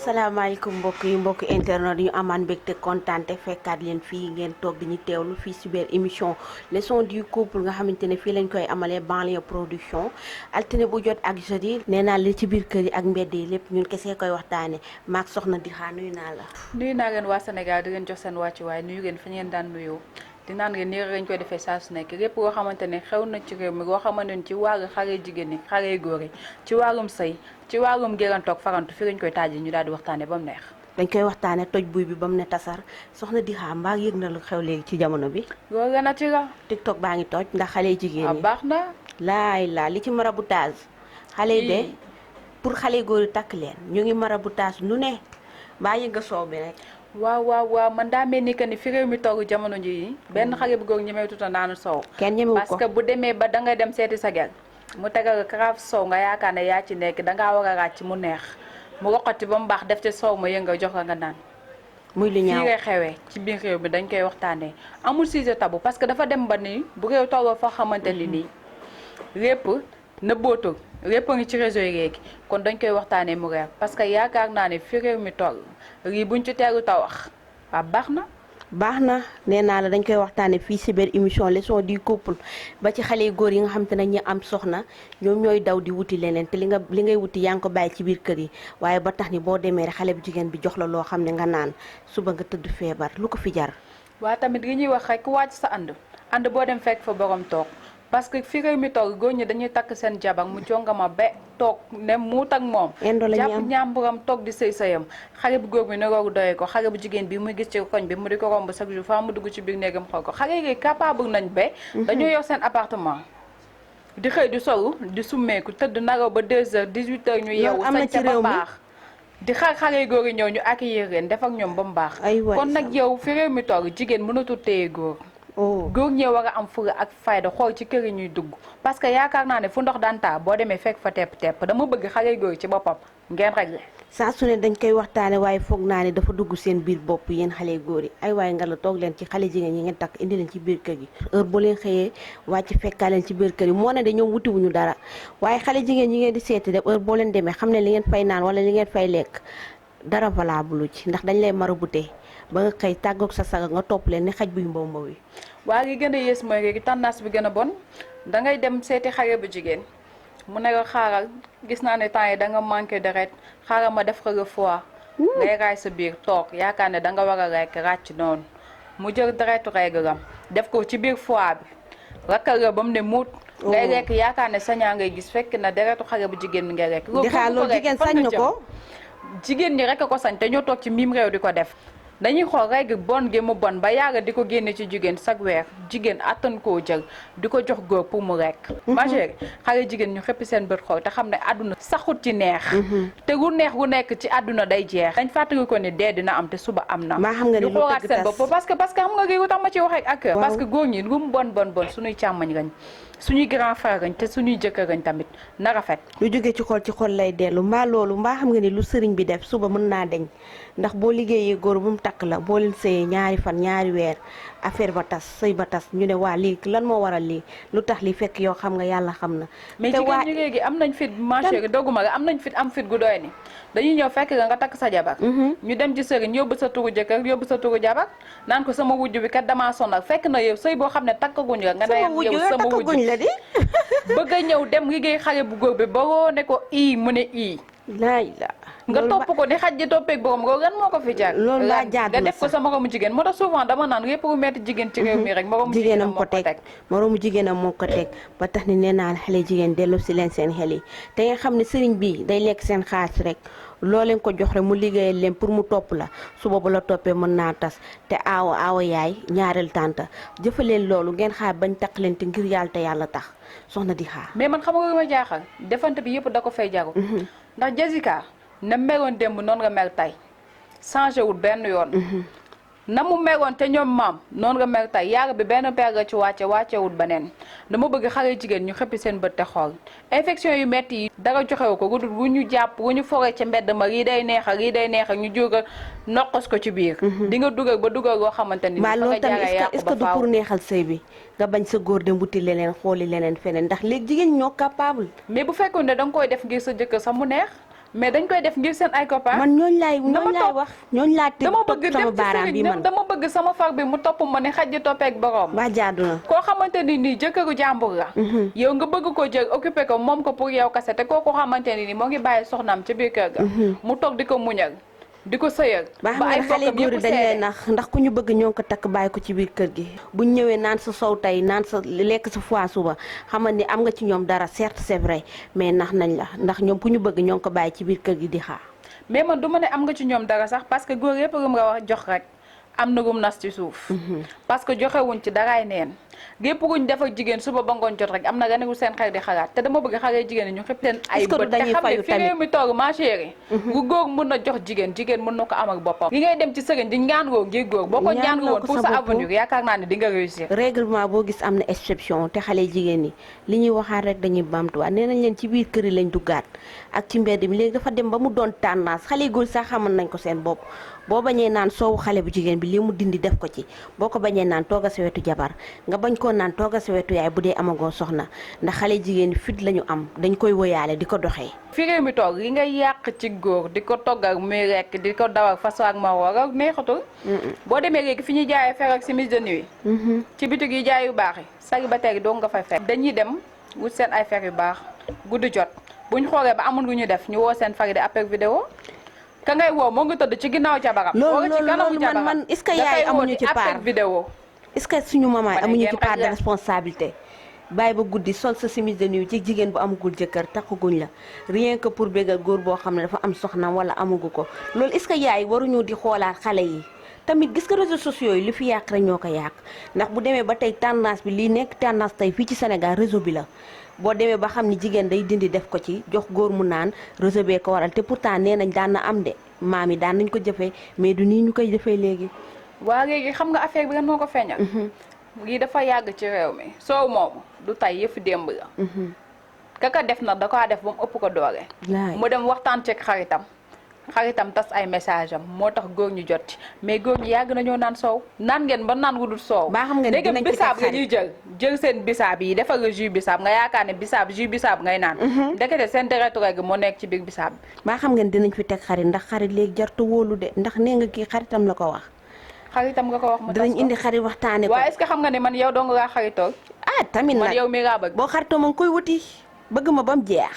asalaamaaleykum mbokk internet ñu amaan mbégte kontaan te fekkaat leen fii ngeen toog di ñu teewlu fii si biir émission leçon du couple nga xamante ne fii lañ koy amalee banlieue production altine bu jot ak jeudi nee naa li ci biir kër yi ak mbedd yi lépp ñun kese koy waxtaane maak soxna Dixa nuyu naa la. nuyu naa leen waa Sénégal di leen jox seen wàccuwaay nuyu ngeen fi ngeen daan nuyoo di naan ngeen nii lañ koy defee saa su nekk lépp loo xamante ne xew na ci réew mi loo xamante ne ci wàllu xale jigéen ñi xale góor yi ci wàllum sëy ci wàllum gérantoog farantu fi lañ koy tàjji ñu daal di waxtaane ba mu neex. dañ koy waxtaane toj buy bi ba mu ne tasar soxna Dixa mbaa yëg na lu xew léegi ci jamono bi. loolu la na ci la. TikTok baa ngi toj ndax xale jigéen ñi. baax na. laay laa li ci maraboutage. xale yi de pour xale góor yi takk leen ñu ngi maraboutage nu ne mbaa yëg nga soow bi rek. waaw man daa mel ni que ni fi réew mi tollu jamono ji benn xale bu góor ñemee tuta naanu soow. kenn ñemewu ko parce que bu demee ba dangay dem seeti sa gel mu tegal karaaf soow nga yaakaar ne yaa ci nekk dangaa war a ràcc mu neex mu roqati ba mu baax def ci soow ma yëngal jox la nga naan. muy lu ñaaw fii ngay xewee ci biir réew mi dañ koy waxtaanee amul sujet tabou parce que dafa dem ba ni bu réew tolloo foo xamante ni nii lépp nëbbootul lépp a ngi ci réseau yi léegi kon dañ koy waxtaanee mu reer parce que yaakaar naa ne fi réew mi toll lii buñ ci teelu ta wax waaw baax na nee naa la dañ koy waxtaane fii si biir émission leçon du couple ba ci xale yu góor yi nga xam te ne ñi am soxna ñoom ñooy daw di wuti leneen te li ngay wuti yaa ngi ko bàyyi ci biir kër yi waaye ba tax ni boo demee rek xale bu jigéen bi jox la loo xam ne nga naan suba nga tëdd feebar lu ko fi jar. waa tamit li ñuy wax rek wàcc sa ànd boo dem fekk fa borom toog parce que fi réew mi toog góor ñi dañuy takk seen jabar mu jongama ba toog ne muut ak moom jàpp ñàmburam toog di sëy sëyam xale bu góor bi ne roogu doyee ko xale bu jigéen bi muy gis ci koñ bi mu di ko romb chaque jour fa mu dugg ci biir néegam xool ko xale yi capable nañ ba dañoo yor seen appartement di xëy di solu di summeeku tëdd naraw ba 2h 18h ñu yeewu sañ ba baax di xaar xale yu góor yi ñëw ñu accueillir leen def ak ñoom ba mu baax kon nag yow fi réew mi toog jigéen mënatul téye góor góor ñee war a am fulla ak fayda xool ci kër yi ñuy dugg parce que yaakaar naa ne fu ndox daan taa boo demee fekk fa tepp dama bëgg xale góor ci boppam ngeen réglé. saa su ne dañ koy waxtaane waaye foog naa ne dafa dugg seen biir bopp yéen xale góor yi ay waaye nga la toog leen ci xale jigéen ñi ngeen takk indi leen ci biir kër gi heure boo leen xëyee wàcc fekkaa leen ci biir kër yi moo ne de ñoom wutiwuñu dara waaye xale jigéen ñi ngeen di seeti de heure boo leen demee xam ne li ngeen fay naan wala li ngeen fay lekk dara valable ci ndax dañ lay marabouté ba nga xëy tàggoog sa saga nga topp leen ni xaj buy mbaw yi. waa li gën a yées mooy léegi tendance bi gën a bon dangay dem seeti xale bu jigéen mu ne la xaaral gis naa ne temps yi da nga manqué deret xaaral ma def ko le foie ngay raay sa biir toog yaakaar ne da nga war a rekk ràcc noonu mu jël deretu réglam def ko ci biir foie bi rakkal la ba mu ne muut ngay rekk yaakaar ne sañaa ngay gis fekk na deretu xale bu jigéen bi ngay rekk loolu jigéen sañ na ko jigéen ñi rekk ko sañ te ñoo toog ci miim réew di ko def dañuy xool règle bon gi mu bon ba yàgg di ko génne ci jigéen chaque weer jigéen attan koo jël di ko jox góor pour mu rekk majeur xale jigéen ñu xëppi seen bët xool te xam ne àdduna saxut ci neex te gu neex gu nekk ci àdduna day jeex dañ fàttali ko ne dee dina am te suba am na ñu xoolaat seen bopp parce que xam nga gi tax ma ci wax ak parce que góor ñi lu mu bon suñuy càmmañ lañ suñuy grand frère gañ te suñuy jëkkër gañ tamit na rafet lu jógee ci xol lay dellu mbaa loolu mbaa xam nga ni lu sëriñ bi def suba mën naa deñ ndax boo liggéeyee góor bu mu takk la boo leen sëyee ñaari fan ñaari weer affaire ba tas sëy ba tas ñu ne waa lii lan moo waral lii lu tax li fekk yow xam nga yàlla xam na mais jigéen ñi léegi am nañ fit marché dogguma la am nañ fit am fit gu doy ni dañuy ñëw fekk nga takk sa jabar ñu dem ci sëriñ yóbbu sa turu jëkkër yóbbu sa turu jabar naan ko sama wujj bi kat damaa sonal fekk na yow sëy boo xam ne takkaguñ la nga ne yow sama wujj la di bëgg a ñëw dem liggéey xale bu góor bi ba woo ne ko mu ne laay la nga topp ko ni xaj ji toppeeg borom loolu lan moo ko fi jaar loolu laa jaadu nga def ko sa moromu jigéen moo tax souvent dama naan lépp lu metti jigéen ci réew mi rek moromu jigéenam moo ko teg moromu jigéenam moo ko teg ba tax ni nee naa xale jigéen dellu si leen seen xel yi te nga xam ne sëriñ bi day lekk seen xaalis rek loo leen ko jox rek mu liggéeyal leen pour mu topp la su boobu la toppee mën naa tas te aawa yaay ñaareel tànta jëfaleen loolu ngeen xaar bañ takk leen te ngir yàlla te yàlla tax soxna di xaar mais man xam nga lu ma jaaxal defante bi yëpp da ko fay jaru ndax Jessica na meroon démb noonu nga mer tey changé wul benn yoon na mu meroon te ñoom maam noonu nga mer tey yàgg bi benn peer nga ci wàccewul beneen dama bëgg xale jigéen ñu xëppi seen bët te xool infection yu metti yi dara joxewu ko gudul wu ñu jàpp wu ñu foree ca mbedd ma rii day neexal ñu jóg noqos ko ci biir di nga dugal ba dugal loo xamante ni maa loolu tamit est-ce que du pour neexal sëy bi nga bañ sa góor dem wuti leneen xooli leneen feneen ndax léegi jigéen ñoo capable mais bu fekkoon ne da nga koy def ngir sa jëkkër sax mu neex mais dañ koy def ngir seen ay copains. man ñooñu laay wax ñooñu laa teg topp sama baaraam bi man dama bëgg sama far bi mu topp ma ne xaj di toppeek borom. waa jaadu na koo xamante ni nii jëkkëru jàmbur la. yow nga bëgg ko jël occupé ko moom ko pour yow kase te kooku xamante ni nii moo ngi bàyyi soxnaam ci biir kër ga. mu toog di ko muñal di ko sëyal. ba ay xale góor yi dañ lay nax ndax ku ñu bëgg ñoo ko takk bàyyi ko ci biir kër gi buñ ñëwee naan sa sow tey naan sa lekk sa foie suba xamal ni am nga ci ñoom dara certes c'est vrai mais nax nañ la ndax ñoom ku ñu bëgg ñoo ko bàyyi ci biir kër gi di xaar. mais man du ma ne am nga ci ñoom dara sax parce que góor yëpp rum nga wax jox rek am na gum nas ci suuf. parce que joxewuñ ci daraay neen gépp guñ def ak jigéen suba ba ngoon jot rek am na ganegu seen xel di xalaat te dama bëgg xale jigéen ñu xëpp seen ay bët te xam ne fi réew mi toog ma chérie gu góor mën na jox jigéen mën na ko am ak boppam li ngay dem ci sëriñ di ñaan ngoo ngir góor boo ko ñaan woon pour sa avenir yaakaar naa ne di nga réussir. règlement boo gis am na exception te xale jigéen ñi li ñuy waxaat rek dañuy bamtuwaat nee nañ leen ci biir kër yi lañ duggaat ak ci mbedd mi léegi dafa dem ba mu doon tendance xale góor sax xamal nañ ko seen bopp boo bañee naan soowu xale bu jigéen bi li mu dindi def ko ci boo ko bañee naan tooga sa wetu jabar nga bañ koo naan tooga sa wetu yaay bu dee amagoo soxna ndax xale jigéen ñi fit lañu am dañ koy woyaale di ko doxee. fi réew mi toog li ngay yàq ci góor di ko togg ak muy rekk di ko daw ak façon ak ma war ak neexatul. boo demee léegi fi ñuy jaayee fer ak chemise de nuit. ci bitig yi jaay yu baax yi célibataire yi doo nga fay fekk. dañuy dem wut seen ay fer yu baax guddi jot buñ xoolee ba amul lu ñu def ñu woo seen far di appel vidéo ka ngay woo moo ngi tëdd ci ginnaaw jabaram. loolu man est-ce que yaay amuñu ci part vidéo est-ce que suñu maman amuñu ci part de responsabilité. bàyyi ba guddi sol sa chemise de nuit ci jigéen bu amagul jëkkër takkuguñ la rien que pour bégal góor boo xam ne dafa am soxna wala amagu ko loolu est-ce que yaay waruñu di xoolaat xale yi tamit gis nga réseaux sociaux yi li fi yàq rek ñoo ko yàq ndax bu demee ba tey tendance bi lii nekk tendance tey fii ci Sénégal réseau bi la boo demee ba xam ni jigéen day dindi def ko ci jox góor mu naan réseau bee ko waral te pourtant nee nañ daan na am de maam yi daan nañ ko jëfee mais du nii ñu koy jëfee léegi. waa léegi xam nga affaire bi lan moo ko feeñal. lii dafa yàgg ci réew mi soow moomu du tay yëfu démb la. kaka def nag da ko def ba mu ëpp ko doole. mu dem waxtaan ceeg xaritam tas ay message am moo tax góor ñu jot ci mais góor ñi yàgg nañoo naan soow naan ngeen ba naan wudul soow. baa xam nga ne dinañ bisaab nga ñuy jël seen bisaab yi defal nga jus bisaab nga yaakaar ne jus bisaab ngay naan. ndekete seen deretu rek moo nekk ci biir bisaab bi. baa xam nga ne dinañ fi teg xarit ndax xarit léegi jartu wóolu de ndax nee nga kii xaritam la ko wax. xaritam nga ko wax mu tas ko dinañ indi xarit waxtaane ko. waaye est-ce que xam nga ne man yow dong ngaa xaritool. tamit nag man yow mi ngaa bëgg. boo xaritoo ma ngi koy wuti bëgg ma ba mu jeex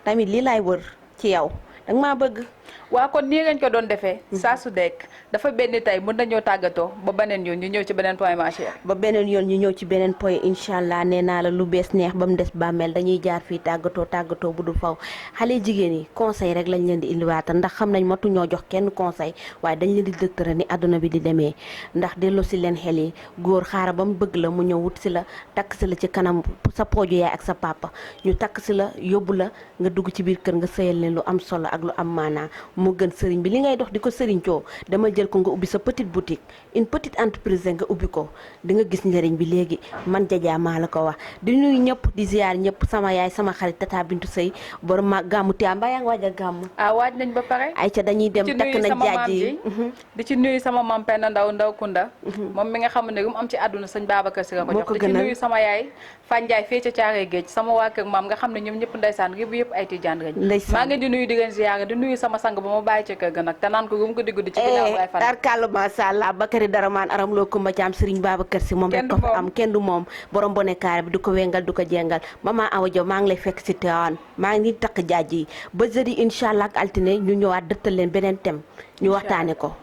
tamit lii laay wër ci yow danga maa bëgg. waa kon nii lañ ko doon defee. saa su dekk dafa benn tey mën nañoo tàggatoo ba beneen yoon ñu ñëw ci beneen point marché. ba beneen yoon ñu ñëw ci beneen point incha allah nee naa la lu bees neex ba mu des bàmmeel dañuy jaar fii tàggatoo bu dul faw xale jigéen yi conseil rek lañ leen di indiwaata ndax xam nañ matu ñoo jox kenn conseil waaye dañ leen di dëktëra ni àdduna bi di demee ndax delloo si leen xel yi góor xaara ba mu bëgg la mu ñëw wut si la takk si la ci kanam sa pooju yaay ak sa papa ñu takk si la yóbbu la nga dugg ci biir kër nga sëyal leen lu am solo ak lu am maanaa mu gën sëriñ bi li ngay dox di ko sëriñ coo dama jël ko nga ubbi sa petite boutique une petite entreprise nga ubbi ko di nga gis njëriñ bi léegi man Jaja maa la ko wax di nuyu ñëpp di ziar ñëpp sama yaay sama xarit tata Bintu Sëy borom ma gàmmu Tiwaawan mbaa yaa ngi waaj a gàmmu. waaj nañ ba pare. ay ca dañuy dem takk nañ jaaj yi di ci nuyu sama mam Penda Ndaw Kunda moom mi nga xam ne lu mu am ci àdduna sëñ Babacar Si nga ko jox di ci nuyu sama yaay Fanjaay fii ca Caaree Géej sama waa kër maam nga xam ne ñoom ñëpp ndeysaan yëpp ay tijaan lañ maa ngi di nuyu di leen ziar di nuyu sama sang ba ma bàyyi ci kër ga nag te naan ko gum ko diggu di ci ginnaaw ay fan tarkalla masha Allah Bakary Daraman aram loo Kumba Caam Sëriñ Babacar Si moom rek ko fa am kenn du moom borom bone kaare bi du ko wengal du ko jengal Mama Awa Jaw maa ngi lay fekk si Tiwaawan maa ngi ni takk jaaj yi ba jeudi incha allah ak altine ñu ñëwaat dëttal leen beneen thème ñu waxtaane ko